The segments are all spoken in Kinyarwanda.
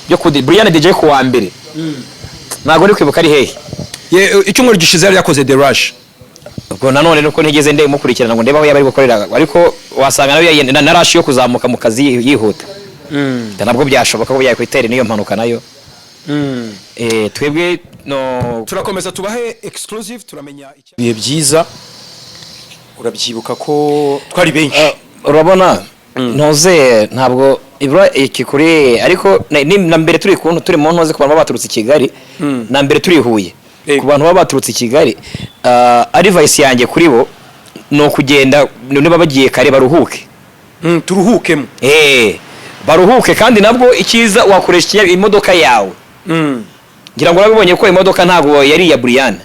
Byo kudi Brian DJ ku wa mbere, ntabwo ndi kwibuka ari hehe. Icyumweru gishize yari yakoze The Rush. Ubwo nanone nuko ntigeze ndemukurikirana ngo ndebe aho yaba ari gukorera, ariko wasanga nawe na rush yo kuzamuka mu kazi yihuta. Nabwo byashoboka ko yakwitera n'iyo mpanuka nayo. Twebwe no Turakomeza tubahe exclusive, turamenya ibihe byiza. Urabyibuka ko twari benshi. Urabona ntoze, ntabwo ibura iki kuri, ariko na mbere turi kuntu turi mu ntoze ku bantu baba baturutse i Kigali, na mbere turi i Huye. Ku bantu baba baturutse i Kigali, advice yanjye kuri bo ni ukugenda niba bagiye kare baruhuke. Turuhukemo. Baruhuke, kandi nabwo icyiza wakoresha imodoka yawe. Ngira ngo urabibonye ko imodoka ntabwo yari iya Brian.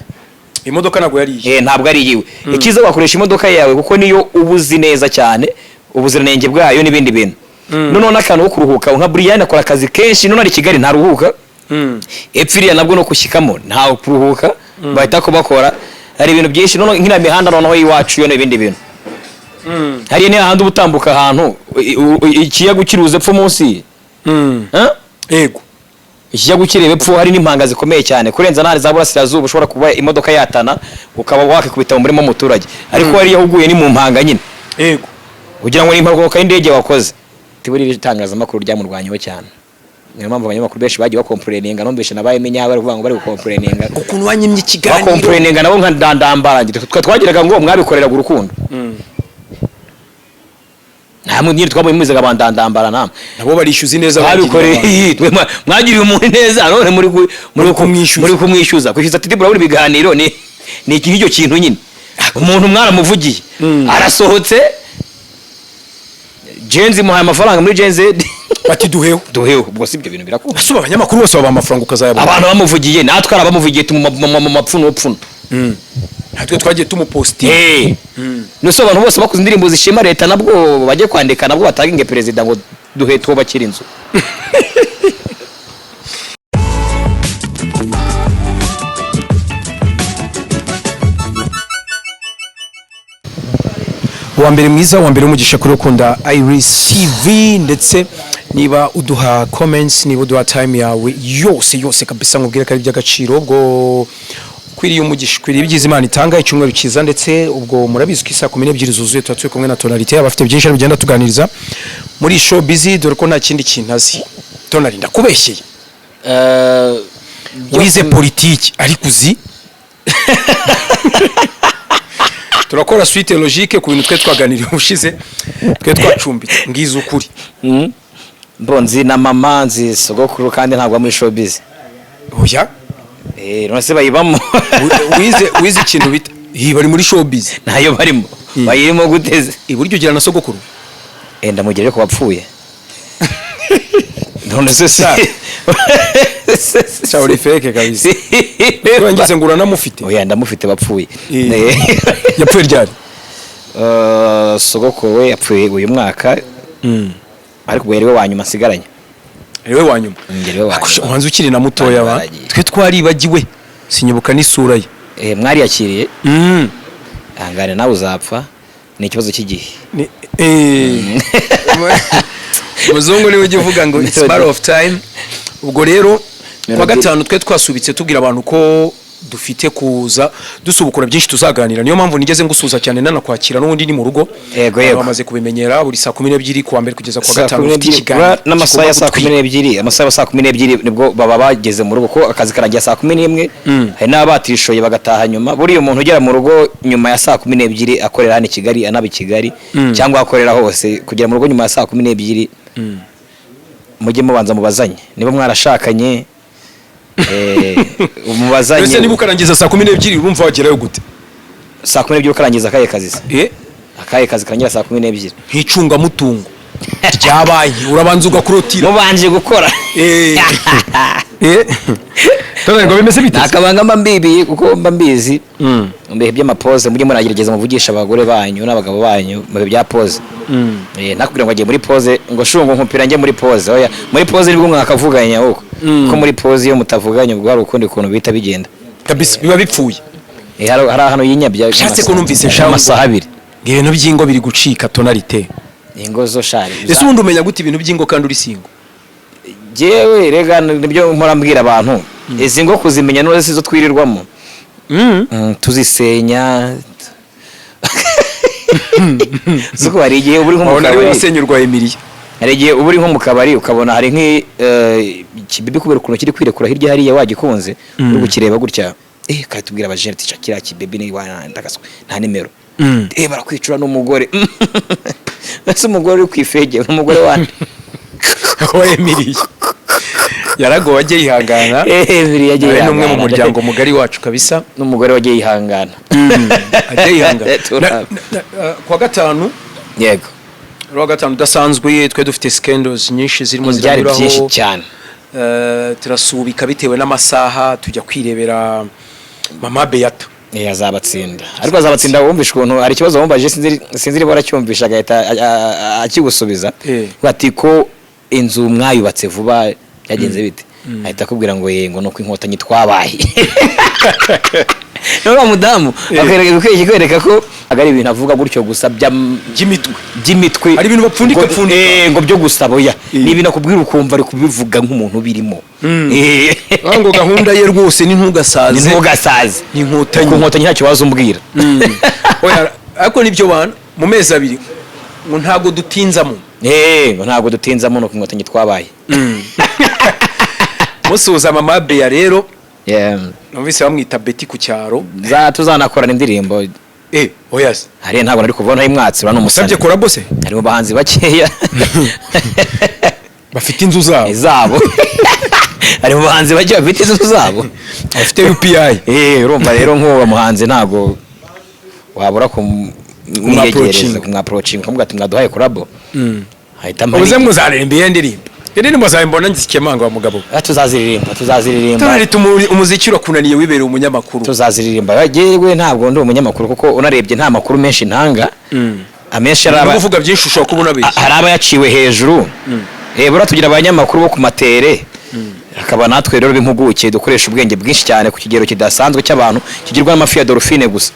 Imodoka ntabwo yari iye. Ntabwo ari iyiwe. Icyiza wakoresha imodoka yawe, kuko niyo uba uzi neza cyane ubuziranenge bwayo n'ibindi bintu. Noneho n'akantu ko kuruhuka, nka Brian akora akazi kenshi, none ari i Kigali ntaruhuka. Epfo iriya nabwo no kushyikamo ntawe kuruhuka, bahita kubakora. Hari ibintu byinshi. Noneho nk'iriya mihanda noneho y'iwacu yo n'ibindi bintu, hariya ni hahandi uba utambuka ahantu ikiyaga ukiruza epfo munsi. Huh? Yego. Ikiyaga ukireba epfo, hari n'impanga zikomeye cyane kurenza n'ahandi za burasirazuba, ushobora kuba imodoka yatana ukaba wakikubita mu murima w'umuturage, ariko hariya uguye ni mu mpanga nyine. Ugira ngo ni impanuka y'indege wakoze. Tiburi itangazamakuru ryamurwanyeho cyane, niyo mpamvu abanyamakuru benshi bagiye bacomplaininga. Numvise nabaye menya bari kuvuga ngo bari gucomplaininga. Ukuntu wanyimye ikiganiro. Bacomplaininga nabo nka ndandambara. Twe twagiraga ngo mwabikoreraga urukundo, nta nyine twabonye muziga bandandambara namwe. Nabo barishyuza ineza Twabikoreye bagiriye abantu. Twe mwagiriye umuntu neza, none muri kumwishyuza. Muri kumwishyuza, kwishyuza Titi Brown ibiganiro ni iki icyo kintu nyine, umuntu mwaramuvugiye, arasohotse, Gen-Z muhaye amafaranga muri Gen-Z. Bati duheho. Duheho. Ubwo si ibyo bintu birakunda? Ese ubu abanyamakuru bose babaha amafaranga ukazayabona? Abantu bamuvugiye, natwe arabamuvugiye mu mapfuno pfuno. Natwe twagiye tumupostinga. Nuse abantu bose bakoze indirimbo zishima leta, nabwo bajye kwandika, nabwo batange perezida ngo duhe twubakire inzu. Uwa mbere mwiza, uwa mbere w'umugisha kuri ukunda Iris TV, ndetse niba uduha comments, niba uduha time yawe yose yose kabisa, nkubwire ko ari iby'agaciro. Ubwo ukwiriye umugisha, ukwiriye ibyiza Imana itanga. Icyumweru cyiza. Ndetse ubwo murabizi ko isaa 12 zuzuye tuba turi kumwe na Tonalite, abafite byinshi ari bugenda tuganiriza muri show busy, dore ko nta kindi kintu azi. Tonali, ndakubeshyeye? Wize politiki, ariko uzi turakora suite logique ku bintu twe twaganiriye ubushize, twe twacumbitse. Ngize ukuri. Bo nzi na mama, nzi sogokuru, kandi ntabwo muri showbiz. Oya. None se bayibamo? Wize ikintu bita iyi bari muri showbiz. Ntayo barimo. Bayirimo guteze? Iburyo ugira na sogokuru. Ndamugere ko wapfuye none se si Cya uri fake kabisa. Urangize ngo uranamufite. Oya, ndamufite bapfuye. Yapfuye ryari? Sogokuru we yapfuye uyu mwaka, ariko ubwo yari we wa nyuma nsigaranye. Ari we wa nyuma? Yari we wa nyuma. Ubanza ukiri na mutoya wa. Baragiye. Twe twaribagiwe, sinyibuka n'isura ye. Mwariyakiriye. Ihangane, nawe uzapfa, ni ikibazo cy'igihe. Umuzungu niwe ujya uvuga ngo it's matter of time. Ubwo rero kuwa Melody. gatanu twe twasubitse, tubwira abantu ko dufite kuza dusubukura byinshi tuzaganira. Niyo mpamvu nigeze ngusuhuza cyane nanakwakira, n'ubundi ni mu rugo. Yego, Abantu yego. bamaze kubimenyera, buri saa 12 kuwa mbere kugeza kuwa Saa gatanu kumi ufite n'ebyiri ikiganiro n'amasaha ya kigomba saa kumi gutwika. n'ebyiri, amasaha ya saa 12 nibwo baba bageze mu rugo, ko akazi karangira saa 11. Hari n'abatishoye bagataha nyuma. Buriya umuntu ugera mu rugo nyuma ya saa 12, akorera hano i Kigali, anaba i Kigali cyangwa akorera hose, kugera mu rugo nyuma ya saa 12, mujye mubanza mubazanye niba mwarashakanye, mubazanye. Mbese niba ukarangiza saa 12, urumva wagerayo gute? Saa 12 ukarangiza akahe kazi se? Eh? Akahe kazi karangira saa 12? Nk'icungamutungo rya banki, urabanza ugakurotira. Mubanje gukora. Eh. Tonali, ngo bimeze bite? Nta kabanga mba mbibiye, kuko mba mbizi mu bihe by'amapause. Mujye muragerageza muvugisha abagore banyu n'abagabo banyu mu bihe bya pause. Ntakubwira ngo agiye muri pause, ngo shungu nkupira njye muri pause. Oya, muri pause nibwo mwakavuganya, uko kuko muri pause iyo mutavuganye, ubwo hari ukundi kuntu bihita bigenda. Kabisa biba bipfuye. Hari ahantu yinyabya. Shatse ko numvise shahu amasaha abiri. Ngo ibintu by'ingo biri gucika, Tonalite. Ingo zo shari. Ese ubundi umenya gute ibintu by'ingo kandi uri single? Jyewe rega nibyo mpora mbwira abantu, izi ngo kuzimenya none si zo twirirwamo. Tuzisenya. Zuko hari igihe uba uri nko mu Wabona ari kabari, wasenyurwa Emilia. Hari igihe uba uri nko mu kabari, ukabona hari nk'ikibibi, kubera ukuntu kiri kwirekura hirya hariya, wagikunze, uri kukireba gutya, ukahita ubwira abajene ati: "Kiriya kibebi ni ndagaswe nta nimero." Barakwicura n'umugore. Ese umugore uri ku ifege ni umugore wande? Wa Emilia yaragowe, ajye yihangana. Emilia yagiye Ari n'umwe mu yihangana. muryango mugari wacu kabisa. N'umugore wagiye yihangana. Ajye yihangana. Kuwa gatanu, kuwa gatanu udasanzwe, twe dufite scandals nyinshi zirimo Byari ziranyuraho. byinshi cyane. Turasubika bitewe n'amasaha, tujya kwirebera Mama Beata. Azabatsinda, ariko azabatsinda. Wumvishe ukuntu hari ikibazo wumvaje, sinzi niba waracyumvishe, agahita akigusubiza. Bati ko inzu mwayubatse vuba, byagenze bite? Ahita akubwira ngo ye ngo nuko Inkotanyi twabaye. None wa mudamu akwereka ko ari ibintu avuga gutyo gusa by'imitwe. By'imitwe. Hari ibintu bapfundika pfundika. Ngo byo gusaba, oya, ni ibintu akubwira ukumva ari kubivuga nk'umuntu ubirimo. Aho ngo gahunda ye rwose ni ntugasaze. Ntugasaze. Ni Inkotanyi. Ku Nkotanyi ntacyo waza umbwira. Oya, ariko nibyo bana, mu mezi 2 ngo ntabwo dutinzamo. Ngo ntabwo dutinzamo, nuko Inkotanyi twabaye. Musuhuza Mama Bea rero. Numvise bamwita Betty ku cyaro. Tuzanakorana indirimbo. Oya se. Hariya ntabwo nari kubona imwatsi, ura Usabye n'umusani. Collabo se? Hari mu bahanzi bakeya bafite inzu zabo. Zabo. Hari mu bahanzi bake bafite inzu zabo. Bafite UPI. Urumva rero nk'uwo muhanzi ntabwo wabura kumwiyegereza, Kumwapproachinga. kumwapproachinga, ukamubwira ati: "Mwaduhaye collabo?" Ahita Ubuze muzaririmba iyo ndirimbo, indirimbo zawe mbona nzikemanga wa mugabo. Ah, tuzaziririmba, tuzaziririmba. Turarita umuziki urakunaniye, wibereye umunyamakuru. Tuzaziririmba. Yewe, ntabwo ndi umunyamakuru, kuko unarebye nta makuru menshi ntanga, amenshi No araba kuvuga byinshi ushobora kuba unabeshya. Hari aba yaciwe hejuru. Buriya tugira abanyamakuru bo ku matere, hakaba natwe rero b'impuguke dukoresha ubwenge bwinshi cyane ku kigero kidasanzwe cy'abantu kigirwa n'amafi ya dolphine gusa.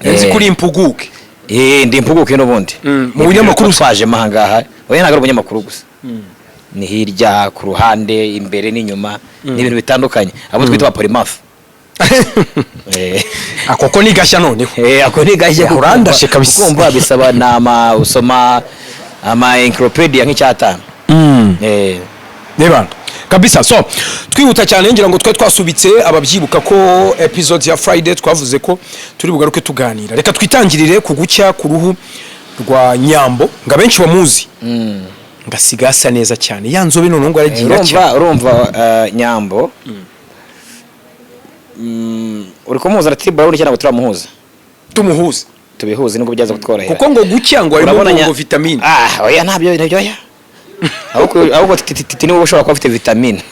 Nzi kuri impuguke. Ndi impuguke n'ubundi. Mu binyamakuru. Twajemo aha ngaha, oya, ntabwo ari umunyamakuru gusa, ni hirya ku ruhande, imbere n'inyuma, ni ibintu bitandukanye, abo twita ba polymath. Ako ko ni gashya noneho. Ako ni gashya. Urandashe kabisa. Kumva bisaba nama usoma ama encyclopedia nk'icyatanu. Reba kabisa. So twihuta cyane, ngira ngo twe twasubitse, ababyibuka ko episode ya Friday twavuze ko turi bugaruke tuganira. Reka twitangirire ku gucya ku ruhu rwa Nyambo, ngo abenshi bamuzi ngasiga asa neza cyane, ya nzobe noneho ngo aragiye iracya. Urumva Nyambo, uri kumuhuza na Tibura cyangwa ntabwo turamuhuza? Tumuhuze. Tubihuze nubwo byaza kutworohera. Kuko ngo gucya ngo harimo Urabona ngo vitamine. Ah, oya, ntabyo ntabyo, oya, ahubwo Titi niwe ushobora kuba afite vitamine.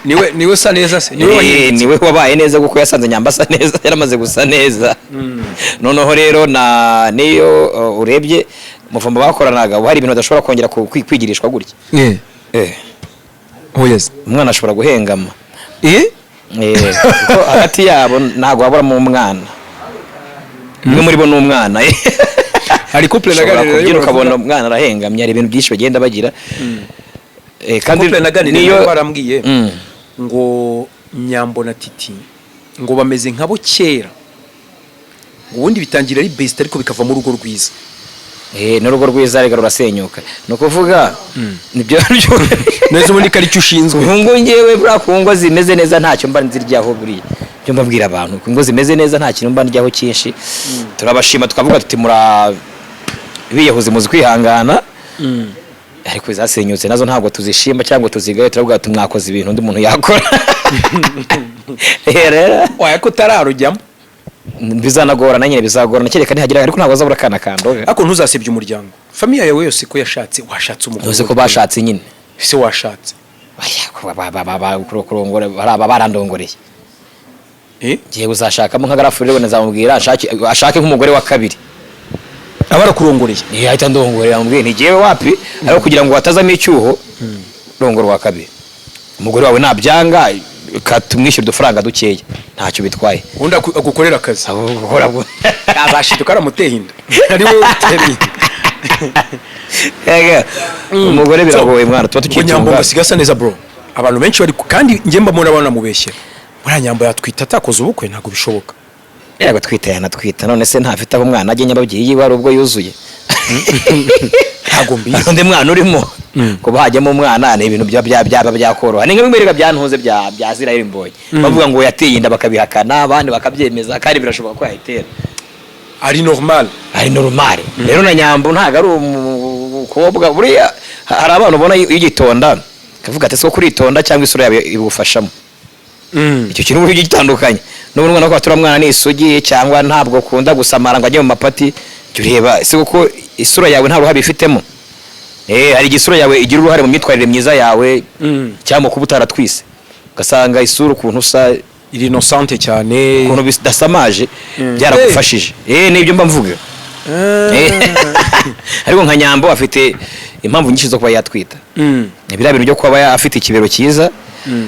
Niwe usa neza se, niwe wahindutse. Niwe wabaye neza, kuko yasanze Nyamba asa neza, yaramaze gusa neza. Noneho rero na niyo urebye Muvumba bakoranaga, ubu hari ibintu badashobora kongera kwigirishwa gutya. Oh yes. Umwana ashobora guhengama. Kuko hagati yabo ntabwo waburamo umwana umwe muri bo, ni umwana. Hari couple Ushobora naganiriye kubyina baravuga- ukabona umwana arahengamye. Hari ibintu byinshi bagenda bagira. Kandi Couple naganiriye niyo nabo barambwiye ngo Nyambo na Titi ngo bameze nkabo kera, ngo ubundi bitangira ari best ariko bikavamo urugo rwiza. N'urugo rwiza rega rurasenyuka, ni ukuvuga nibyo. Neza, ubundi ko aricyo ushinzwe. Ubu ngo ngewe buriya ku ngo zimeze neza ntacyo mba nziryaho. Buriya ibyo mbabwira abantu, ku ngo zimeze neza nta kintu mba ndyaho cyinshi. Turabashima, tukavuga tuti: "Mura biyahuzi, muzi kwihangana." Ariko izasenyutse nazo ntabwo tuzishima cyangwa tuzigaye, turavuga tuti: "Mwakoze ibintu undi muntu yakora." Rero Waya ko utararujyamo. Bizanagorana nyine, bizagorana, kereka nihagira, ariko ntabwo azabura akana kandoga. Ariko ntuzasebye umuryango, famille yawe yose ko yashatse, washatse umugore. Uzi ko bashatse nyine. Ese washatse? Oya, kurongora hari aba barandongoreye. Ngiye kuzashakamo nka garafuri rero, nzamubwira ashake nk'umugore wa kabiri. Aba arakurongoreye? Ahita ndongorera, amubwiye nti: "Jyewe wapi." Ariko kugira ngo hatazamo icyuho, rongora uwa kabiri, umugore wawe nabyanga tumwishyura udufaranga dukeya, ntacyo bitwaye. Ubundi agukorera akazi. Abo gukora Azashiduka aramuteye inda, ari wowe utera inda. Ega, umugore biragoye mwana, tuba Ngo Nyambo tukitunga. ngo asigaye asa neza, bro. Abantu benshi bari kandi njye mbamubona banamubeshyera. Buriya Nyambo yatwita atakoze ubukwe? Ntabwo bishoboka. Yego, twita yanatwita. None se ntafite aho umwana ajya nyababyeyi yiwe hari ubwo yuzuye? Ntabwo mbizi. Hari undi mwana urimo? Kuba hajyamo umwana ni ibintu byaba byakoroha. Ni nka bimwe reka byantuze bya Israel Mbonyi, bavuga ngo yateye inda bakabihakana, abandi bakabyemeza, kandi birashoboka ko yayitera. Ari normal. Ari normal. Rero na Nyambo ntabwo ari umukobwa. Buriya hari abana ubona iyo ugitonda kavuga ati: "Siko kuritonda cyangwa isura yawe ibigufashamo." Icyo kintu uburyo gitandukanye n'ubu umwana ko atura mwana ni isugi cyangwa ntabwo akunda gusamara ngo ajye mu mapati, jya ureba ese kuko isura yawe nta ruhare ifitemo. Hari igihe isura yawe igira uruhare mu myitwarire myiza yawe cyangwa kuba utaratwise, ugasanga isura ukuntu usa Iri innocente cyane. ukuntu bidasamaje byaragufashije. Nibyo mba mvuga. Ariko nka Nyambo afite impamvu nyinshi zo kuba yatwita. Biriya bintu byo kuba afite ikibero cyiza,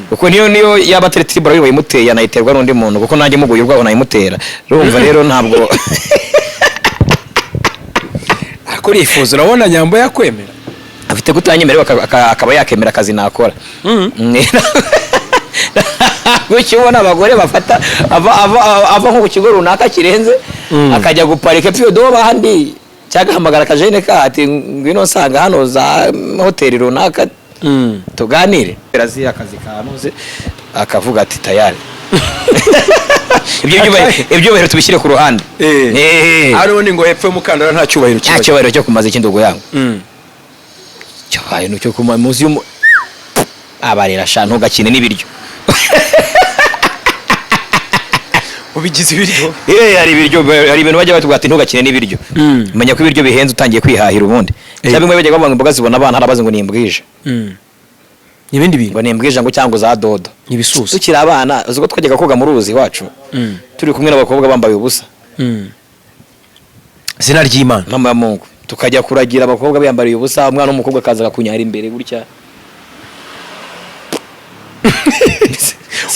kuko niyo yaba atari Tibura wayimuteye, yanayiterwa n'undi muntu, kuko nanjye muguye urwaho nayimutera. Urumva rero ntabwo Ariko urifuza, urabona Nyambo yakwemera? Afite kutanyemerera, akaba yakemera akazi nakora. Gutyo ubona abagore bafata ava nko ku kigo runaka kirenze, akajya guparika epfo do bandi, cyangwa agahamagara akajene ka ati: "Ngwino nsanga hano za hoteli runaka tuganire." Azi akazi kanoze, akavuga ati: "Tayari." Ibyo byubahiro tubishyire ku ruhande. Ari ubundi ngo hepfo y'umukandara nta cyubahiro Nta kibayo. cyubahiro cyo kumaza ikindi yangu cyubahiro cyo kuma munsi y'umu abarera sha, ntugakine n'ibiryo. Ubigize ibiryo. Hari ibiryo, hari ibintu bajya batubwira ati: "Ntugakine n'ibiryo." Menya ko ibiryo bihenze utangiye kwihahira ubundi. Cyangwa bimwe bajya bavuga ngo imboga zibona abana, hari abazi ngo ni imbwija. Ibindi bintu. Ngo ni imbwija, ngo cyangwa za dodo. Ni ibisusa. Tukiri abana, uzi ko twajyaga koga mu ruzi iwacu turi kumwe n'abakobwa bambaye ubusa? Izina ry'Imana! Mama ya Mungu, tukajya kuragira abakobwa biyambariye ubusa, umwana w'umukobwa akaza akakunyara imbere gutya.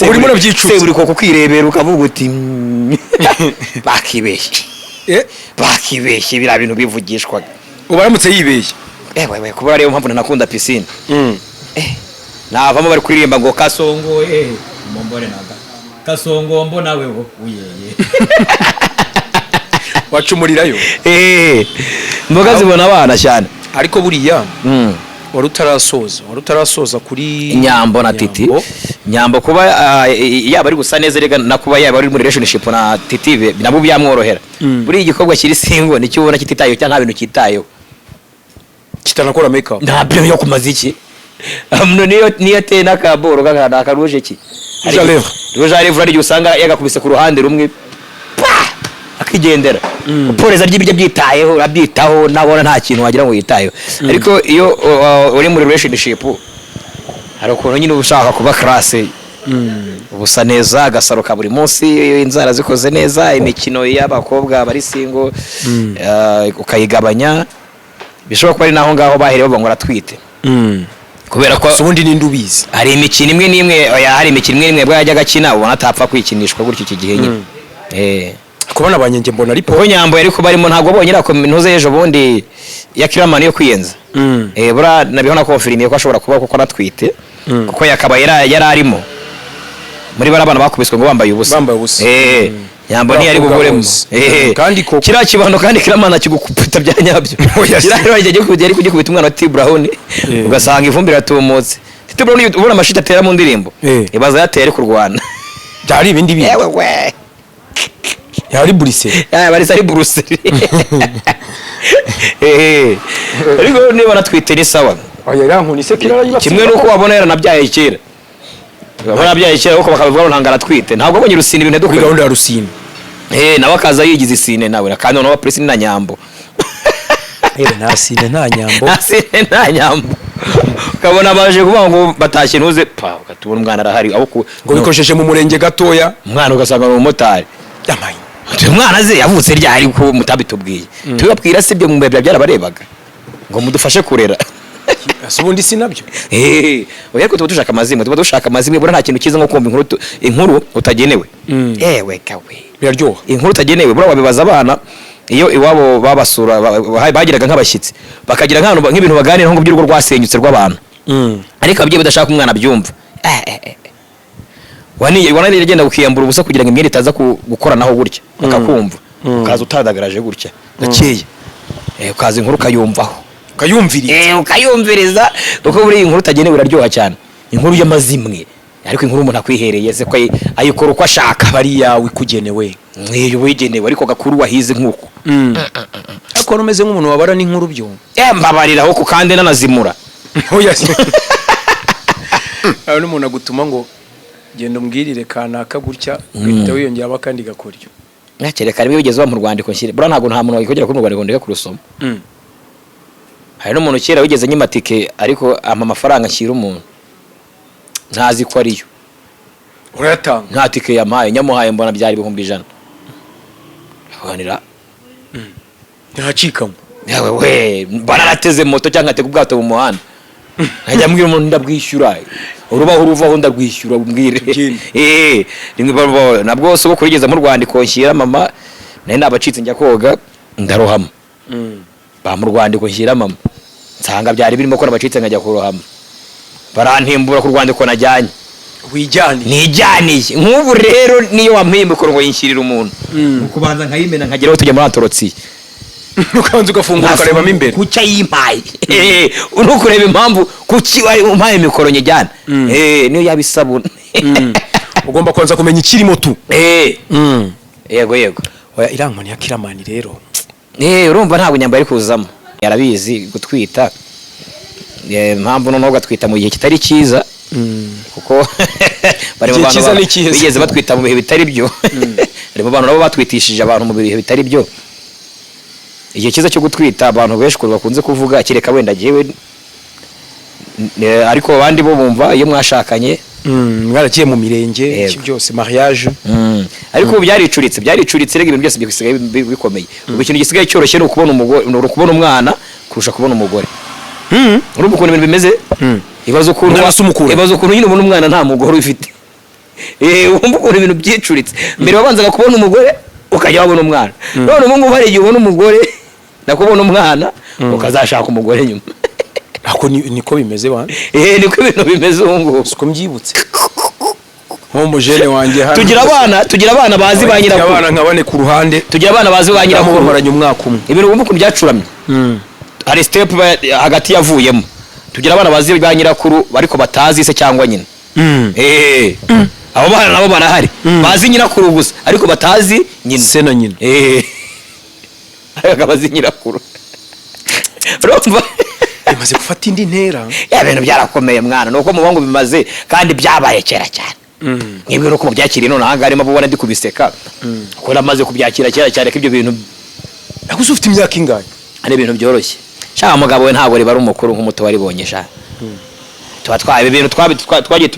Ubu urimo urabyicuza. Seburi koko kwirebera ukavuga uti: "Bakibeshye." Bakibeshye biriya bintu bivugishwaga. Ubu aramutse yibeshye. Ewe we, kuba ariyo mpamvu ntanakunda piscine. Navamo bari kuririmba ngo kasongo mombore naga kasongo mbona weho uyeye. Wacumurirayo. Imboga zibona abana cyane. Ariko buriya wari utarasoza kuri Nyambo na Titi. Nyambo. Nyambo kuba yaba ari gusa neza rega, na kuba yaba ari muri relationship na Titi nabo byamworohera. Buriya igikorwa kiri single nicyo ubona kititayeho cyangwa nta bintu cyitayeho. Kitanakora make up. Ntabyo yo kumaza iki. Niyo ateye n'akaboro k'akantu akaruje ki. Rouge à lèvres. Rouge à lèvres, hari igihe usanga yagakubise ku ruhande rumwe pa akigendera. Uporeza ry'ibiryo byitayeho, urabyitaho, nabona nta kintu wagira ngo yitayeho. Ariko iyo uri muri relationship, hari ukuntu nyine uba ushaka kuba classe, uba usa neza, agasaro ka buri munsi, inzara zikoze neza, imikino y'abakobwa bari single ukayigabanya. Bishobora kuba ari naho ngaho bahereye bavuga ngo aratwite, kubera ko Si ubundi ninde ubizi? Hari imikino imwe n'imwe, oya, hari imikino imwe n'imwe bwo yajyaga akina ubona atapfa kwikinishwa gutyo iki gihe nyine. Kubona abanyenge mbona ari Kuko Nyambo yari kuba arimo, ntabwo abonye iriya ntuze ejo bundi ya Kiramani yo kwiyenza. Buriya nabiho nakonfirimiye ko ashobora kuba kuko anatwite, kuko yakabaye yari arimo muri bariya bana bakubiswe ngo bambaye ubusa. Bambaye ubusa. Nyambo ntiyari Bakobwa buburemo. bose. Kandi koko. Kiriya kibando kandi Kiramani akigukubita bya nyabyo. Oya, si. Kiriya yari kugikubita umwana wa T Brown, ugasanga ivumbi riratumutse. T Brown ubona amashiti atera mu ndirimbo, ibaza yateye ari kurwana. Byari ibindi bintu. Yewe we. Yari burise. Ya, bari ari buruse. Ariko niba natwite ni sawa. Oya, iriya nkoni se kirara yubatse. Kimwe nuko wabona yaranabyaye kera. Wabona yarabyaye kera, ariko bakabivuga ngo ntabwo aratwite. Ntabwo abonye Rusine ibintu Kuri dukora. gahunda ya Rusine. Nawe akaza yigize isine nawe, kandi noneho Presi na Nyambo. Yewe, nta sine nta Nyambo. Nta sine nta Nyambo. Ukabona baje kuvuga ngo batashye ntuze pa, ugatubona umwana arahari aho ku Ngo bikosheje mu murenge gatoya. Umwana ugasanga ni umumotari. Yamaye. Uyu mwana ze yavutse ryari ko mutabitubwiye? Tubabwira si ibyo mu bihe byarabarebaga ngo mudufashe kurera. Ese ubundi si nabyo? Oya, ariko tuba dushaka amazimwe, tuba dushaka amazimwe. Buriya nta kintu cyiza nko kumva inkuru inkuru utagenewe. Ewe kawe. Biraryoha. Inkuru utagenewe, buriya wabibaza abana. Iyo iwabo babasura, bagiraga nk'abashyitsi, bakagira nk'ahantu, nk'ibintu baganiraho ngo by'urugo rwasenyutse rw'abantu, ariko ababyeyi badashaka umwana abyumva. Wananiye agenda ukiyambura ubusa kugira ngo imyenda itaza gukoranaho gutya, bakakumva, ukaza utadagaraje gutya gakeya. Ukaza inkuru ukayumvaho. Ukayumviriza. Ukayumviriza, kuko buriya inkuru utagenewe iraryoha cyane, inkuru y'amazimwe. Ariko inkuru umuntu akwihereye se ko ayikora uko ashaka? Aba ari iyawe ikugenewe. Nk'iyo wigenewe, ariko gakuru wahize nk'uko. Ariko wari umeze nk'umuntu wabara n'inkuru byo. Mbabariraho ku kandi nanazimura. Oya se. Hari n'umuntu agutuma ngo genda umbwirire kanaka gutya, ugahita wiyongeraho akandi gakoryo. Kereka rimwe bigeze mu rwandiko nshyire buriya, ntabwo nta muntu wakwigira kuri mu rwandiko ndeke kurusoma. Hari n'umuntu kera wigeze nyima tike, ariko ampa amafaranga nshyira umuntu ntazi ko ariyo. Urayatanga? Nta tike yampaye, nyamuhaye mbona byari 100,000. Aganira. Ntacikamo. Yawe we, mbona narateze moto cyangwa ngatega ubwato mu muhanda, nkajya mbwira umuntu ndabwishyura, urubaho ruvaho ndarwishyura, umbwire. Tugende. Rimwe nabwo sogokuru yigeze mu rwandiko nshyira mama, nari nabacitse njya koga ndarohama, bampa urwandiko nshyira mama, nsanga byari birimo ko nabacitse nkajya kurohama, barantimbura ku rwandiko najyanye. Wijyane. Nijyaniye. Nk'ubu rero niyo wampaye mikoro ngo yinshyirire umuntu, ukubanza nkayimena nkageraho tujya muri antorotsiye. Ukabanza ugafungura ukarebamo imbere. Kuki ayimpaye? Uri kureba impamvu kuki wari umpaye mikoro nyijyana. Niyo yaba isabune. Ugomba kubanza kumenya ikirimo tu. Yego yego. Oya, iriya nkoni ya Kiramani rero. Urumva ntabwo nyamba ari kuzamo, yarabizi gutwita. Impamvu noneho ugatwita mu gihe kitari cyiza, kuko bari mu Igihe bantu cyiza ni ikihe se? bigeze batwita mu bihe bitari byo. Bari mu bantu nabo batwitishije abantu mu bihe bitari byo. Igihe cyiza cyo gutwita, abantu benshi ukuntu bakunze kuvuga, kereka wenda jyewe, ariko abandi bo bumva iyo mwashakanye. Mwaragiye mu mirenge. Yego. Iki byose, mariage. Ariko ubu byaricuritse, byaricuritse rega, ibintu byose bisigaye bikomeye. Ubu ikintu gisigaye cyoroshye ni ukubona umugore, ni ukubona umwana kurusha kubona umugore. Urumva ukuntu ibintu bimeze? Ibaze ukuntu Umwana se umukura? Ibaze ukuntu nyine ubona umwana nta mugore ufite. Wumva ukuntu ibintu byicuritse. Mbere wabanzaga kubona umugore ukajya wabona umwana, none ubu ngubu hari igihe ubona umugore, nakubona umwana, ukazashaka umugore nyuma. Ako niko bimeze wa. Niko ibintu bimeze ubu ngubu. Siko mbyibutse nk'umujene wanjye hano. Tugira abana bazi ba nyirakuru. Abana nka bane ku ruhande. Tugira abana bazi ba nyirakuru. Bamaranye umwaka umwe. Ibintu wumva ukuntu byacuramye, hari step hagati yavuyemo. Tugira abana bazi ba nyirakuru ariko batazi se cyangwa nyina. Abo bana nabo barahari, bazi nyirakuru gusa ariko batazi nyina. Se na nyina. Ariko akaba azi nyirakuru, urumva? Bimaze gufata indi ntera. Ya, bintu byarakomeye mwana, nuko muba ngo bimaze kandi byabaye kera cyane. Mwebwe nuko mubyakiriye none ahangaha arimo ubona ndi kubiseka, kuko namaze kubyakira kera cyane ko ibyo bintu Ariko se ufite imyaka ingahe? Ari ibintu byoroshye sha. Mugabo we ntabwo riba ari umukuru nk'umuto waribonye sha. Tuba twa ibi bintu twagiye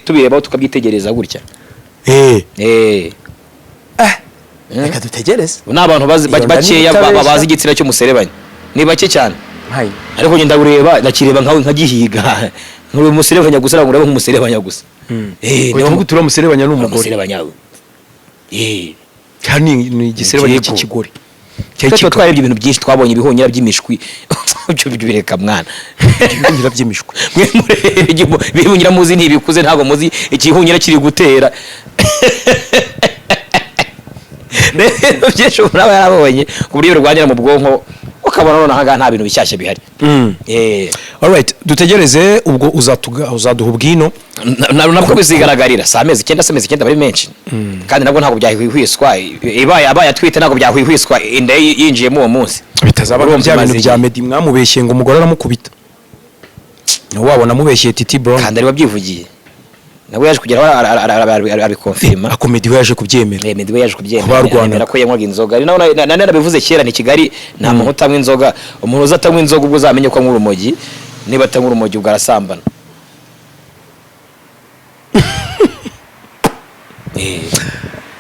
tubirebaho tukabyitegereza gutya. Reka dutegereze. Ubu ni abantu Iyo nda bakeya niba bazi igitsina cy'umuserebanya, ni bake cyane. Hayi. Ariko njye ndawureba, ndakireba nkawe nkagihiga, nkureba umuserebanya gusa, ntabwo ureba nk'umuserebanya gusa. Uhita uvuga uti uriya muserebanya ni umugore. Umuserebanya. Cyane, ni igiserebanya Yego. cy'ikigore. Twe tuba twarebye ibintu byinshi, twabonye ibihunyira by'imishwi, ibyo bireka mwana. Ibihunyira by'imishwi. Mwe murebe ibihunyira muzi ntibikuze, ntabwo muzi igihunyira kiri gutera. Rero byinshi umuntu aba yarabonye ku buryo birwanira mu bwonko, ukabona noneho ahangaha nta bintu bishyashya bihari. Alright, dutegereze ubwo uzaduha ubwino. Nabwo bizigaragarira si amezi 9 se? Amezi 9 aba ari menshi, kandi nabwo ntabwo byahwihwiswa. Ibaye abaye atwite ntabwo byahwihwiswa inda ye yinjiyemo uwo munsi. Bitazaba nka Urumva bya bintu imaze bya igihe. Meddy mwamubeshye ngo umugore aramukubita, wabona amubeshyeye Titi Brown. Kandi ari wabyivugiye, nabwo yaje kugeraho abikonfirima. Ako Meddy we yaje kubyemera. Meddy we yaje kubyemera. Barwanaga. Yemera ko yanywaga inzoga. Ari naho narabivuze kera, ni Kigali nta muntu utanywa inzoga. Umuntu uza atanywa inzoga ubwo uzamenye ko anywa urumogi, niba atanywa urumogi ubwo arasambana.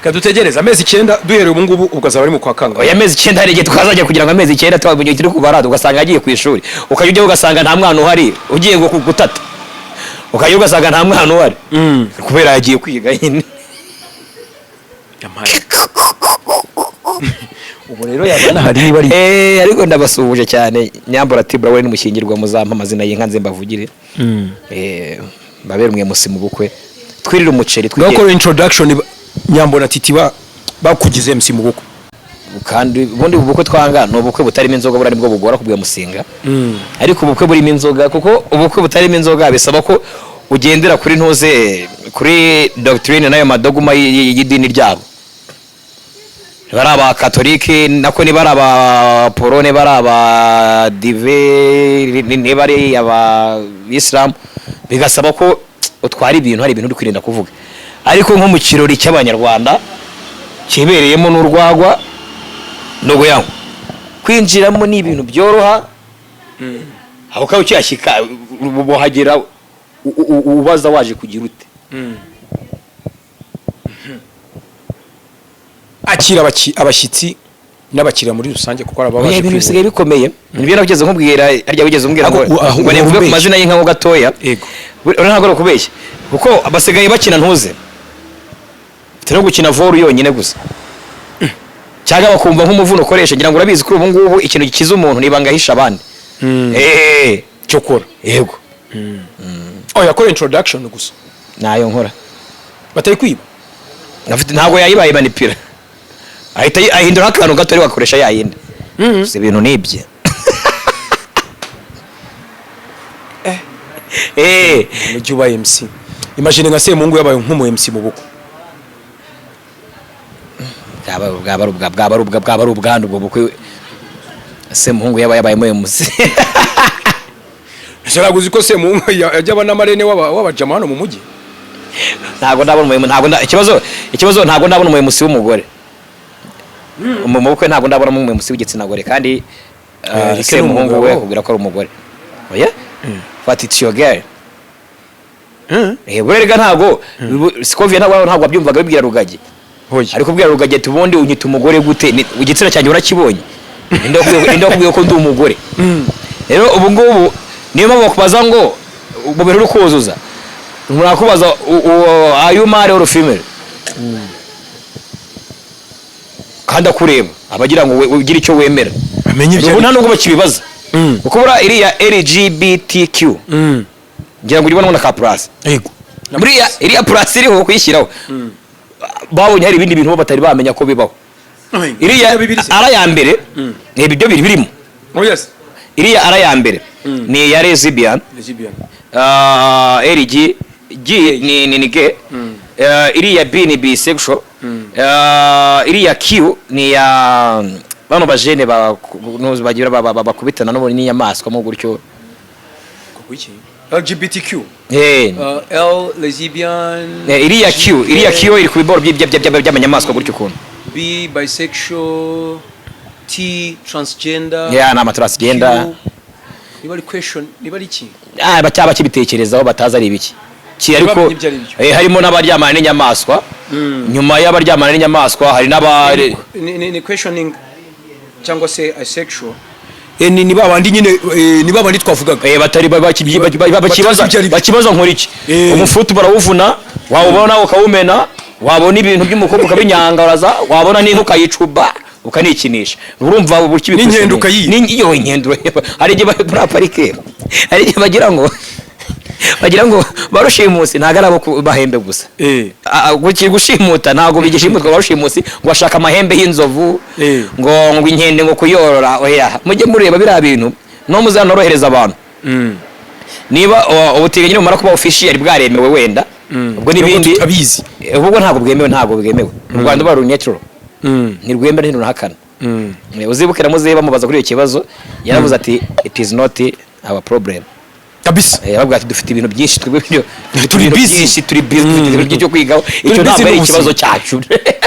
Kadutegereze amezi 9 duhereye ubu ngubu, ubwo azaba ari mu kwa kangahe? Oya, amezi 9 hari igihe twazajya kugira ngo amezi 9 twabonye turi kubara, ugasanga agiye ku ishuri, ukajya ujyaho ugasanga nta mwana uhari, ugiye ngo gutata ukajya ugasanga nta mwana uhari kubera yagiye kwiga nyine. Yampaye. Ubona Rero yaba anahari niba ari. Ariko ndabasuhuje cyane. Nyambura Tibura we n'umushyingirwa, muzampa amazina y'inka nze mbavugire. Mbabere umwe musi mu bukwe, twirire umuceri, twigire. Ngakora introduction, Nyambo na Titi bakugize MC mu bukwe. Kandi ubundi ubukwe twanga ni ubukwe butarimo inzoga. Buriya nibwo bugora kubwa musinga, ariko ubukwe burimo inzoga, kuko ubukwe butarimo inzoga bisaba ko ugendera kuri ntuze, kuri doctrine n'ayo madoguma y'idini ryabo, niba ari abakatolike, nako niba ari abaporo, niba ari abadive, niba ari abayisilamu, bigasaba ko utwara ibintu, hari ibintu uri kwirinda kuvuga. Ariko nko mu kirori cy'Abanyarwanda kibereyemo n'urwagwa no kuyanywa, kwinjiramo ni ibintu byoroha. Aho ukaba ukihashyika, wahagera ubaza waje kugira ute? Akira abashyitsi n'abakiriya muri rusange, kuko hari ababa Oya, baje ibintu kwivura. bisigaye bikomeye. Nibyo nageze nkubwira harya, wigeze umbwira ngo Aho ngo nivuge ku ubeshya. mazina y'inka ho gatoya. Yego. Uri, ntabwo ari ukubeshya, kuko basigaye bakina ntuze no gukina voru yonyine gusa, cyangwa bakumva nk'umuvuno ukoresha. Ngira ngo urabizi, kuri ubu ngubu ikintu gikiza umuntu ni ibanga ahisha abandi. Cyokora. Yego. Oh, yakora introduction gusa. Nayo nkora. Batari kwiba. Ntabwo yayibaye manipira, ahita ahindura akantu gato, ariko akoresha yayindi. Gusa ibintu nibye. Mujyi ubaye MC, imagine nka Semungu yabaye nk'umu MC mu bukwe. Bwaba ari ubwandu ubwo bukwe Semuhungu yaba yabayemo MC. Ese ntabwo uzi ko Semungu yajya aba n'amarene w'abajama hano mu mujyi? Ntabwo ndabona umu ntabwo ikibazo ntabwo ndabona umu MC w'umugore mu bukwe, ntabwo ndabona umu MC w'igitsina gore kandi Eric ni Semuhungu we umugabo. akubwira ko ari umugore. Oya, but it's your girl. Buriya ntabwo Scovia ntabwo abyumvaga bibwira Rugagi. Hoya. Ariko kubwira Rugagi ati: "Ubundi unyita umugore gute? Igitsina cyanjye urakibonye? Ninde wakubwiye ko ndi umugore?" Rero ubu ngubu niyo mpamvu bakubaza ngo mu bintu uri kuzuza, murakubaza "Are you male or female?" Kandi akureba abagira ngo ugire icyo wemera. Amenye ibyo Ubu ari nta nubwo bakibibaza, kuko buriya iriya LGBTQ, ngira ngo uribona na ka plus. Yego. Buriya iriya plus iriho kuyishyiraho, babonye hari ibindi bintu bo batari bamenya ko bibaho. Iriya R ya mbere ni ibyo biri birimo. Oh yes. Iriya R ya mbere ni iya lesbian. Lesbian. L G G ni gay. Iriya B ni bisexual. Iriya Q ni ya bano bajene ba bagira bakubitana no n'inyamaswa mo gutyo. Kuki LGBTQ? L, lesbian. Iriya Q iri ku biboro by'amanyamaswa gutyo ukuntu. B, bisexual. T, transgender. Yeah, ni amatransgender. Q, niba ari question, niba ari iki? Ah, bacyaba bakibitekerezaho, batazi ari ibiki. Ki ariko Ntibamenye ibyo ari byo. Harimo n'abaryamana n'inyamaswa. Nyuma y'abaryamana n'inyamaswa hari n'aba Ni questioning cyangwa se asexual. Ni babandi nyine, ni babandi twavugaga. Batari bakibaza Batazi ibyo ari byo. Bakibaza nkora iki? Umufutu barawuvuna, wawubona ukawumena, wabona ibintu by'umukobwa ukabinyanga, uraza wabona n'inka ukayicuba ukanikinisha. Urumva ubu N'inkende ukayiba. Iyo inkende hari igihe muri parike, hari igihe bagira ngo barushimusi ntabwo ari abo bahembe gusa. Gushimuta ntabwo bigishimutwa barushimusi ngo bashaka amahembe y'inzovu, ngo inkende ngo kuyorora. Oya, mujye mureba biriya bintu no muzanorohereza abantu. Niba ubutinganyi bumara kuba official, bwaremewe wenda ubwo n'ibindi. Nubwo tutabizi. Ubwo ntabwo bwemewe mu Rwanda, bari natural, ntirwemera, ntirunahakana. Uzibuke na muzehe bamubaza kuri icyo kibazo, yaravuze ati: "It is not our problem." Kabisa. Yaravuga ati: "Dufite ibintu byinshi twebwe, dufite Turi ibintu busy. byinshi, turi busy, dufite ibintu byinshi byo kwigaho, icyo busy ntabwo ari n'ubuzima. ikibazo cyacu."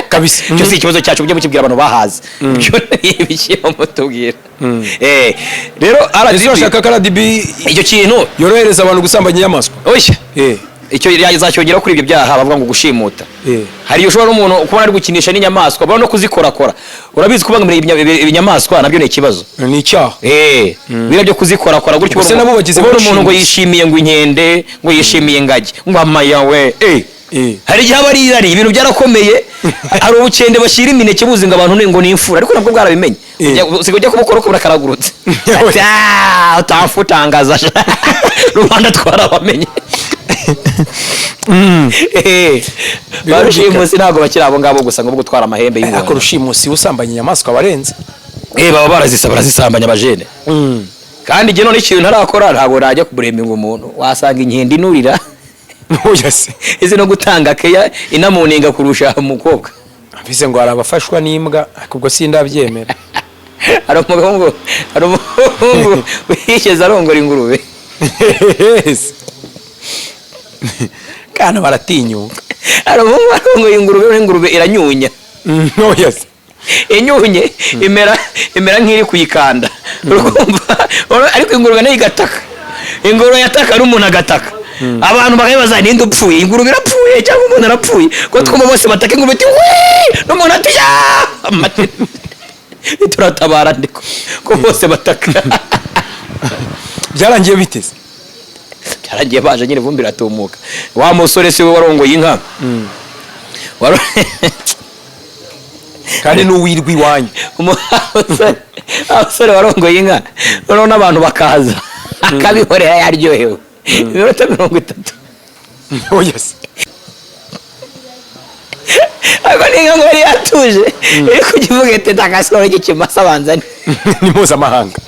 Kabisa. Icyo si ikibazo cyacu, mujye mukibwira abantu bahaze. Ibyo ni ibishyimbo mutubwira. Rero Ese RDB urashaka ko RDB icyo kintu yorohereza abantu gusambanya inyamaswa? Oya, icyo yazacyongeraho kuri ibyo byaha bavuga ngo gushimuta. Hari igihe ushobora n'umuntu kubona ari gukinisha n'inyamaswa, babona no kuzikorakora. Urabizi, kubangamira ibinyamaswa nabyo ni ikibazo. Ni icyaha. Biriya byo kuzikorakora gutyo, Ubwo se nabo bagize ubona umuntu ngo bashimusi. yishimiye ngo inkende, ngo yishimiye ingagi, ngo amayawe. Hari igihe aba ari irari, ibintu byarakomeye. Hari ubukende bashyira imineke buzi ngo abantu ngo ni imfura, ariko nabwo bwarabimenye. Usigaye ujya kubukora ukabura karagurutse. Ati, "Ah, utapfa utangaza rubanda, twarabamenye." Ba rushimusi ntabwo bakiri abo ngabo gusa ngo bo gutwara amahembe Ariko y'ingona. Rushimusi usambanya inyamaswa barenze. Baba barazisa, barazisambanya abajene. Kandi igihe none ikintu ntarakora, ntabwo najya kubureminga umuntu. Wasanga inkende inurira Oya se. izi no gutanga keya, inamuninga kurusha umukobwa. Mvise ngo hari abafashwa n'imbwa, ariko ubwo sindabyemera. Hari umuhungu wigeze arongora ingurube. Kana baratinyuka. Hari umuhungu warongoye ingurube, noneho ingurube iranyunya. Oya se. Inyunye imera nk'iri kuyikanda, urumva? Ariko ingurube nayo igataka. Ingurube yataka n'umuntu agataka. Abantu bakabibaza: ninde upfuye? Ingurube irapfuye cyangwa umuntu arapfuye? Ko twumva bose bataka, ingurube iti wii, n'umuntu ati ya. Turatabara ndiko ko bose bataka. Byarangiye biteze? Byaragiye, baje nyine, ivumbi iratumuka. Wa musore si we warongoye inka? Kandi n'uwirwa iwanyu. Umusore warongoye inka, noneho n'abantu bakaza akabihorera, yaryohewe iminota 30. Oya se. Ariko n'inka ngo yari yatuje, iri kujya ivuga iti: "Ndakasoro cy'ikimasa banzane." Ni mpuzamahanga.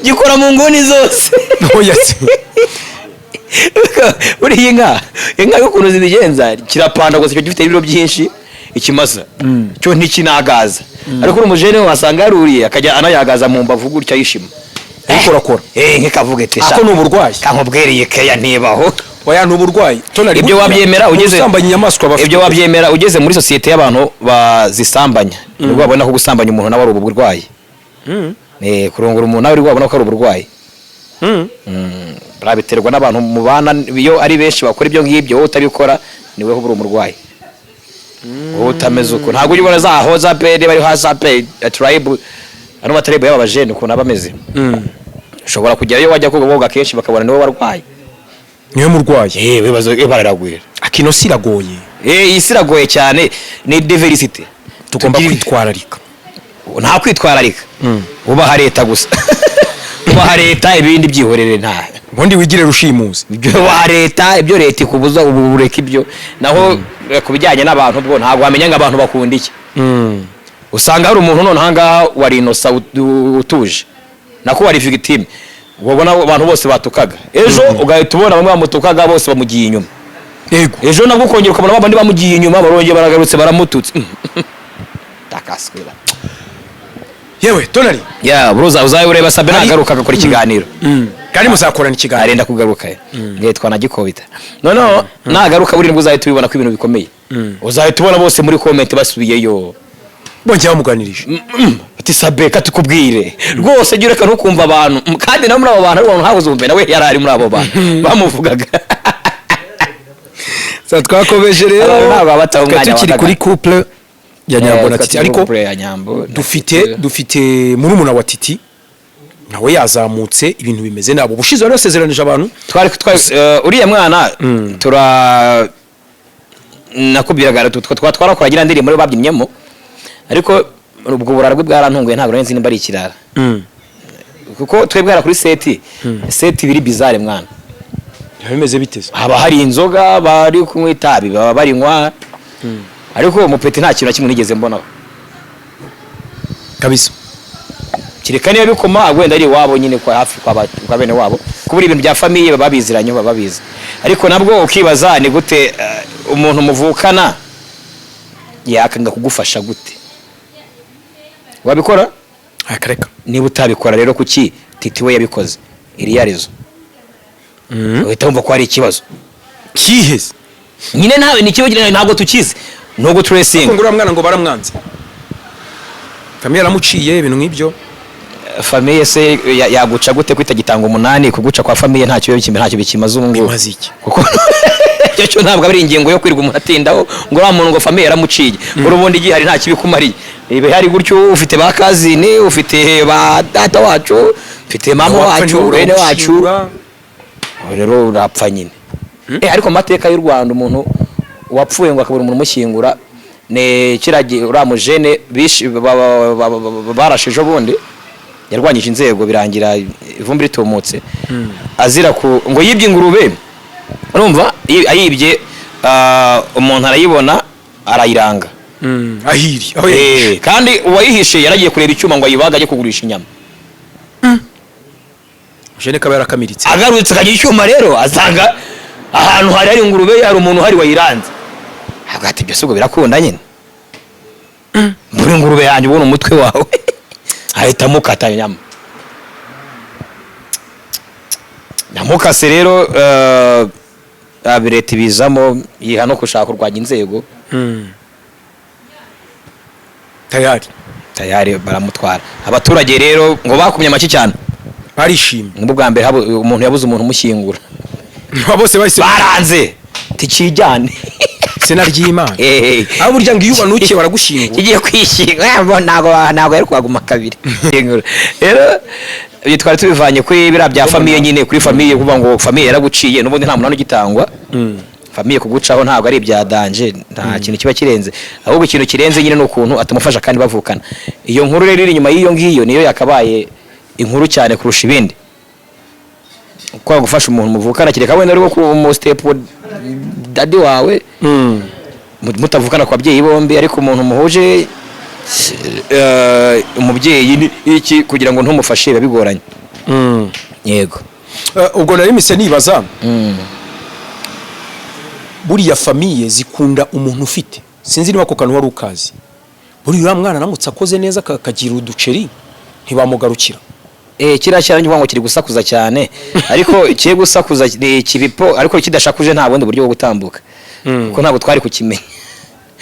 Gikora mu nguni zose. Oya se. Buriya inka y'ukuntu zibigenza, kirapanda gusa, icyo gifite ibiro byinshi. Ikimasa cyo ntikinagaza, ariko uri umujene wasanga yaruriye akajya anayagaza mu mbavu gutya yishima. Ariko urakora. Nk'ikavuga iti: Ako ni uburwayi. Kankubwiriye keya ntibaho. Oya, ni uburwayi. Tonari, Ibyo burya wabyemera ugeze usambanya inyamaswa bafite Ibyo wabyemera ugeze muri sosiyete y'abantu bazisambanya, nibwo wabona ko gusambanya umuntu nawe ari uburwayi. Kurongora umuntu nawe uri wabona ko ari uburwayi. Biterwa n'abantu mubana. Iyo ari benshi bakora ibyo ngibyo, wowe utabikora, ni wowe uba uri umurwayi, wowe utameze uko. Ntabwo ujya ubona za hoza pe, niba ari haza pe tribe, ano ma tribe y'aba bajene ukuntu aba ameze. Ushobora kujyayo, wajya koga kenshi, bakabona niwe warwaye. Niwe murwayi. Ibibazo bararagwira. Akino si iragoye. Iyi si iragoye cyane, ni diversity. Tugomba kwitwararika. Nta kwitwararika, ubaha leta gusa, ubaha leta, ibindi byihorere nta Ubundi wigire rushimusi. Ibyo wa leta, ibyo leta ikubuza ubu ureka ibyo. Naho ku bijyanye n'abantu bwo ntabwo wamenya ngo abantu bakunda iki. Usanga hari umuntu none ahangaha wari innocent, utuje, nako wari victime, ubona abantu bose batukaga, ejo ugahita ubona bamwe bamutukaga bose bamugiye inyuma. Ejo nabwo ukongera ukabona babandi bamugiye inyuma barongeye baragarutse baramututse. Takaswera. Yewe Tonari. Ya buruza uzaye ureba Sabe nagaruka agakora ikiganiro. Kandi muzakorana ikiganiro. Arenda kugaruka nitwa na gikobita. Noneho nagaruka buri nibwo uzahita ubibona ko ibintu bikomeye. Uzahita ubona bose muri comment basubiyeyo. Bongeye bamuganirije. Ati: "Sabe katukubwire rwose, jya ureka ntukumva abantu." Kandi nawe muri abo bantu, ari habuze umve nawe yari ari muri abo bantu bamuvugaga. Sa twakomeje rero. Abantu ntabwo baba bataha Twari umwanya tukiri wa kuri couple ya Nyambo na Titi, ariko couple ya Nyambo na dufite murumuna wa Titi nawe yazamutse, ibintu bimeze nabo. Ubushize wari wasezeranije abantu. Twari uriya mwana tura nakubwiraga twarakora gira ndirimbo rero babyinnyemo, ariko ubwo burara bwe bwarantunguye. Ntabwo nari nzi nimba ari ikirara, kuko twebwe hara kuri set, set biri bizarre mwana. Biba bimeze biteze? Haba hari inzoga, bari kunywa itabi, baba barinywa, ariko uwo mupeti nta kintu na kimwe nigeze mbonaho. Kabisa. Kereka niba bikoma wenda ari iwabo nyine, kwa hafi kwa bene wabo, kubura ibintu bya famille baba babiziranye, baba babizi. Ariko nabwo ukibaza ni gute umuntu muvukana yakanga kugufasha? Gute wabikora? Akareka. Niba utabikora rero, kuki Titi we yabikoze? Iriya rezo uhita wumva ko hari ikibazo. Kiheze? Nyine ntawe ni ikibazo, ntabwo tukizi nubwo turesinga. Ngo uriya mwana ngo baramwanze, famille yaramuciye, ibintu nk'ibyo. Famille se yaguca gute ko itagitanga umunani? Kuguca kwa famille ntacyo ntacyo bikimaze ubu ngubu. Bimaze iki? Kuko icyo cyo ntabwo ari ingingo yo kwirirwa umuntu atindaho ngo uriya muntu ngo famille yaramuciye, ngo ubundi igihari nta kibikumariye. Ibi hari gutyo: ufite ba cousin, ufite ba data wacu, ufite mama Wapfa wacu, ntibura bene wacu. gushyingura. Rero urapfa nyine. Ariko mu mateka y'u Rwanda, umuntu wapfuye ngo akabura umuntu umushyingura ni kiriya gihe uriya mujene barashe ejo bundi, yarwanyije inzego birangira ivumbi ritumutse, azira ku ngo yibye ingurube. Urumva, ayibye, umuntu arayibona arayiranga. Ahiri aho yahishe. Kandi uwayihishe yaragiye kureba icyuma ngo ayibaga ajye kugurisha inyama. Jene kaba yarakamiritse. Agarutse akagira icyuma rero, asanga ahantu hari ingurube, hari umuntu uhari wayiranze. Avuga ati: "Ibyo si ubwo birakunda nyine, mbura ingurube yanjye ubona umutwe wawe." Ahita amukata inyama. Namukase rero, leta ibizamo, yiha no gushaka kurwanya inzego. Tayari. Tayari baramutwara. Abaturage rero ngo bakumye amashyi cyane. Barishimye. Nibwo bwa mbere umuntu yabuze umuntu umushyingura. Bose bahise Baranze tikijyane. Izina ry'Imana. Aho burya ngo iyo ubanukiye baragushyingura. Kigiye kwishinga, ntabwo yari kuhaguma kabiri. Rero ibyo twari tubivanye kuri biriya bya famille nyine, kuri famille, kuvuga ngo famille yaraguciye, n'ubundi nta munani ugitangwa. Famille kugucaho ntabwo ari ibya danger, nta kintu kiba kirenze. Ahubwo ikintu kirenze nyine ni ukuntu atamufasha kandi bavukana. Iyo nkuru rero iri inyuma y'iyo ngiyo niyo yakabaye inkuru cyane kurusha ibindi. Kwa gufasha umuntu muvukana, kereka wenda ari wo ku mu step daddy wawe, mutavukana ku babyeyi bombi, ariko umuntu muhuje umubyeyi ni iki, kugira ngo ntumufashe biba bigoranye. Yego. Ubwo nari mise nibaza, buriya famille zikunda umuntu ufite, sinzi niba ako kantu wari ukazi. Buriya uriya mwana aramutse akoze neza akagira uduceri, ntibamugarukira. Kiriya cyara ngo kiri gusakuza cyane, ariko kiye gusakuza ni ikibipo, ariko kidashakuje nta bundi buryo bwo gutambuka, kuko ntabwo twari kukimenya,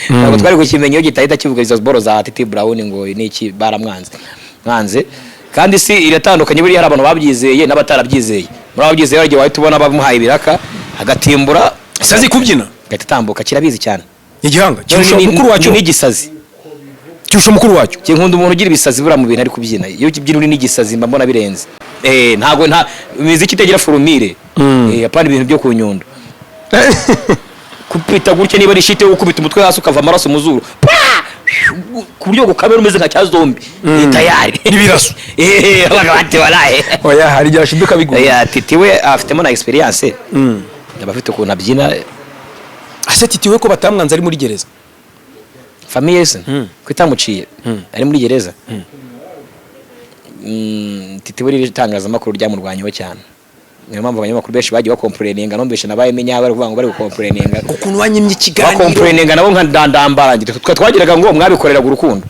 ntabwo twari kukimenya iyo gitahita kivuga izo boro za Titi Brown ngo ni iki. Baramwanze mwanze. Kandi si iratandukanye, buriya hari abantu babyizeye n'abatarabyizeye. Muri ababyizeye hari igihe wahita ubona bamuhaye ibiraka agatimbura. Sazi kubyina. Agahita atambuka, kirabizi cyane. Igihanga kirusha mukuru wacyo. N'igisazi. Kirusha mukuru wacyo. Njye nkunda umuntu ugira ibisazi buriya mu bintu ari kubyina. Iyo ubyina uri n'igisazi mba mbona birenze. Ntabwo nta imiziki itagira formule. Apana ibintu byo ku nyundo kupita gutya, niba ari shite ukubita umutwe hasi ukava amaraso mu zuru. Pa! Ku buryo gukamera umeze nka cya zombie. Tayari. N'ibiraso. Abagabo bati walaye. Oya, hari igihe ashiduka biguye. Titi we afitemo na experience. Aba afite ukuntu abyina. Ase Titi we ko batamwanze ari muri gereza? Famille se ko itamuciye ari muri gereza? Titi we riri itangazamakuru ryamurwanyeho cyane, niyo mpamvu abanyamakuru benshi bagiye bacomplaininga. Numvise nabaye menya bari kuvuga ngo bari gucomplaininga. Ukuntu wanyimye ikiganiro. Bacomplaininga nabo nka ndandambara. Twe twagiraga ngo mwabikoreraga urukundo,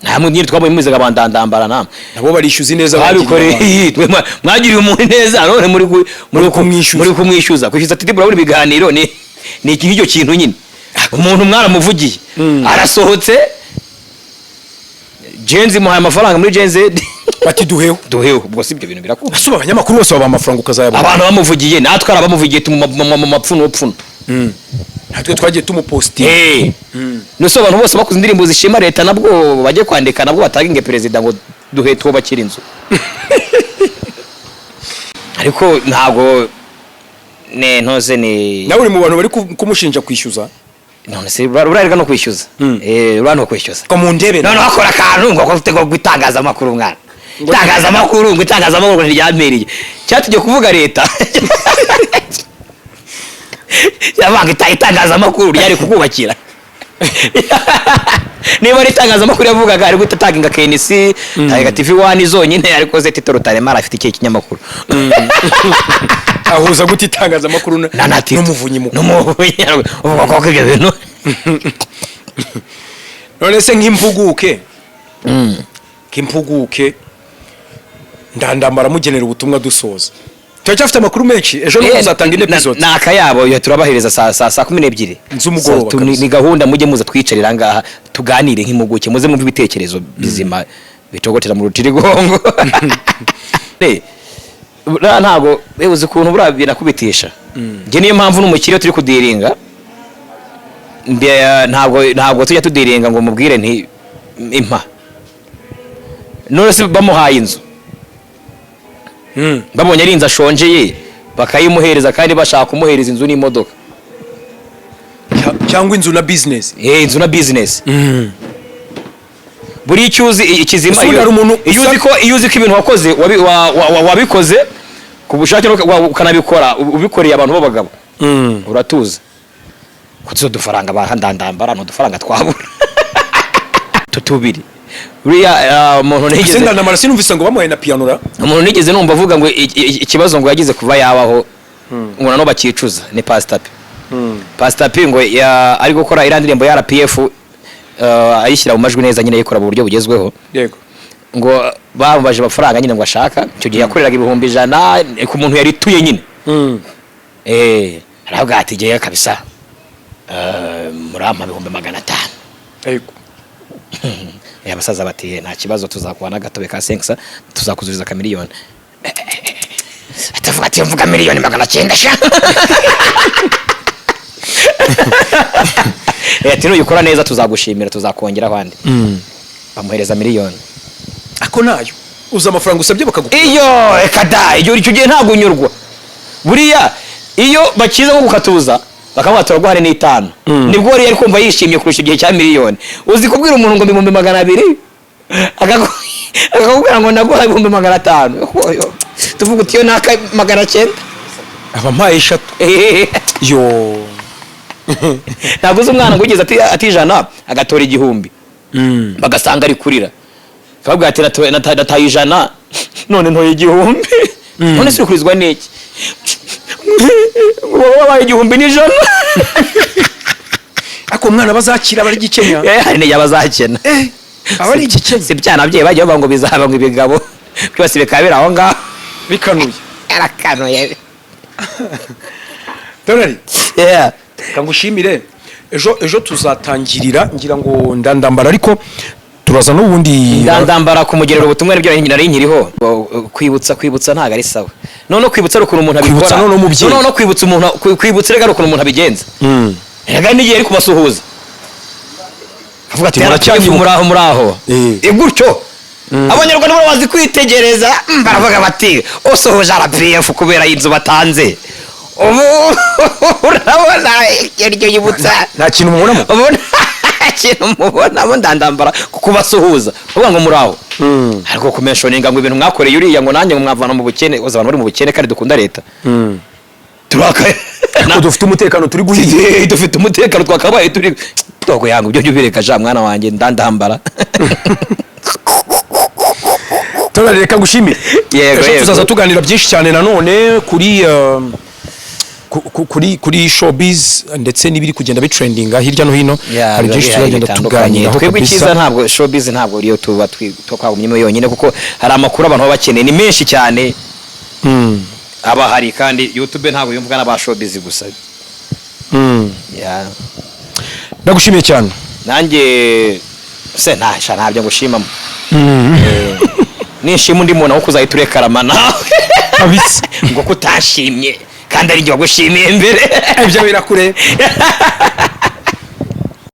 nta nyine twabonye mumizaga bandandambara namwe. Nabo barishyuza ineza Babikoreye, twe mwagiriye umuntu neza, none muri kumwishyuza. Muri kumwishyuza, kwishyuza Titi Brown ibiganiro ni iki? Icyo kintu nyine, umuntu mwaramuvugiye, arasohotse, Gen-Z muhaye amafaranga muri Gen-Z. Bati duheho. Duheho. Ubwo si ibyo bintu birakunda? Asuba abanyamakuru bose babaha amafaranga ukazayabona. Abantu bamuvugiye, natwe ari abamuvugiye mu mapfuno pfuno. Natwe twagiye tumupostinga. Nuse abantu bose bakoze indirimbo zishima leta, nabwo bajye kwandika, nabwo batange perezida ngo duhe twubakire inzu. Ariko ntabwo ne ntoze ni Nawe uri mu bantu bari kumushinja kwishyuza. None se urarega no kwishyuza? Urarega no kwishyuza. Ko mu ndebe. None akora akantu ngo akora ngo itangazamakuru, mwana, itangazamakuru, ngo itangazamakuru ngo ntiryampereye. Cyatujye kuvuga leta yavanga itangazamakuru ryari kukubakira. Niba ari itangazamakuru yavugaga, ari guhita atanginga KNC, taginga TV One zonyine. Ariko ze Tito Rutaremara afite ikihe kinyamakuru? Ahuza gute itangazamakuru Na Tito. n'umuvunyi mukuru? N'umuvunyi uvuga ko ibyo bintu. None se nk'impuguke ndandambara, mugenera ubutumwa dusoza. Turacyafite amakuru menshi, ejo nibwo uzatanga indi episode. Ni akayabo yo turabahereza saa 12 Z'umugoroba. Ni gahunda, mujye muza twicarira ngaha tuganire nk'impuguke, muze mwumve ibitekerezo bizima bitogotera mu rutirigongo. Buriya ntabwo uzi ukuntu buriya birakubitisha. Njye niyo mpamvu n'umukiriya turi kudealinga, ntabwo tujya tudealinga ngo mubwire nti impa. None se bamuhaye inzu? Babonye ari inzu ashonjeye bakayimuhereza, kandi bashaka kumuhereza inzu n'imodoka. Cyangwa inzu na business. Eh, inzu na business. Buri icyo uzi ikizima, Ese ubundi hari umuntu iyo uzi ko, iyo uzi ko ibintu wakoze wabikoze ku bushake, ukanabikora ubikoreye abantu b'abagabo, uratuza. Kuko dufaranga bahandandambara ni udufaranga twabura tutubiri. Buriya umuntu nigeze Ese Ndandambara sinumvise ngo bamuhaye na piano ra? Umuntu nigeze numva avuga ngo ikibazo ngo yagize kuva yabaho, ngo nano bakicuza, ni Pastor P. Pastor P ngo ari gukora iriya ndirimbo ya RPF, ayishyira mu majwi neza nyine, ayikora mu buryo bugezweho. Ngo bamubaje amafaranga nyine ngo ashaka. Icyo gihe yakoreraga 100,000 ku muntu yari ituye nyine. Aravuga ati: "Jyewe kabisa, murampa 500,000." Abasaza bati: "Nta kibazo, tuzakuha n'agatobe ka senkisa, tuzakuzuriza akamiliyoni." Atavuga ati: "Mvuga 900,000,000 sha." Ati: "Nuyikora neza tuzagushimira, tuzakongeraho andi." Bamuhereza miliyoni. Ako nayo uzi amafaranga usabye bakaguha. Iyo reka da, iyo icyo gihe ntabwo unyurwa. Buriya iyo bakiza nko gukatuza bakavuga turaguhane n'itanu, nibwo yari kumva yishimye kurusha igihe cya miliyoni. Uzi kubwira umuntu ngo 200,000, akakubwira ngo ndaguha 500,000? Tuvuga uti: "Iyo naka 900." Aba mpaye eshatu yo. Ntabwo uzi umwana ngo wigeze atijana agatora 1000, bagasanga ari kurira, akababwira ati: "Nataye 100 none ntoye 1000." None se uri kurizwa n'iki? Ngo wabaye 1001. Ariko umwana bazakira aba ari igikenya. Eh, hari n'igihe abazakena. Aba ari igikenya. Si byana ababyeyi bagiye bavuga ngo bizaba ngo ibigabo byose bikaba biri aho ngaho. Bikanuye. Yarakanuye. Donari, Yeah. reka ngushimire. Ejo tuzatangirira ngira ngo Ndandambara, ariko turaza n'ubundi. Ndandambara kumugerera ubutumwa nibyo nari nkiriho. Kwibutsa ntabwo ari sawa. None kwibutsa ari ukuntu umuntu abikora. Kwibutsa none umubyeyi. None kwibutsa umuntu, kwibutsa rega ari ukuntu umuntu abigenza. Rega n'igihe ari kubasuhuza avuga ati: Muracyanyibuka. "Muraho, muraho." Eh. Gutyo Abanyarwanda bo bazi kwitegereza, baravuga bati: "Usuhuje RPF kubera inzu batanze ubu, urabona iryo yibutsa." Nta kintu mubonamo. Ubu nta kintu mubonamo. Ndandambara kubasuhuza uvuga ngo muraho, ariko kumentioninga ngo ibintu mwakoreye uriya, ngo nanjye ngo mwavana mu bukene. Uzi abantu bari mu bukene kandi dukunda leta, turakaye. Ko dufite umutekano turi guhiga. Dufite umutekano, twakabaye turi dogo yanga ibyo byo bireka ja mwana wanjye Ndandambara. Donari, reka ngushimire. Yego, Ejo yego. tuzaza tuganira byinshi cyane nanone kuri kuri showbiz ndetse n'ibiri kugenda bitrendinga hirya no hino. Hari Biba byinshi bihari tuzagenda bitandukanye. tuganiraho Twebwe icyiza, kabisa. ntabwo showbiz ntabwo ariyo tuba twagumyemo yonyine, kuko hari amakuru abantu baba bakeneye, ni menshi cyane aba hari, kandi YouTube ntabwo yumvwa n'aba showbiz gusa. Yeah. Ndagushimiye cyane. Nanjye se ntasha ntabyo ngushimamo. Nishima undi muntu aho kuzahita urekarama nawe Kabisa. ngo kutashimye kandi ari njye wagushimiye mbere. Ibyo birakure.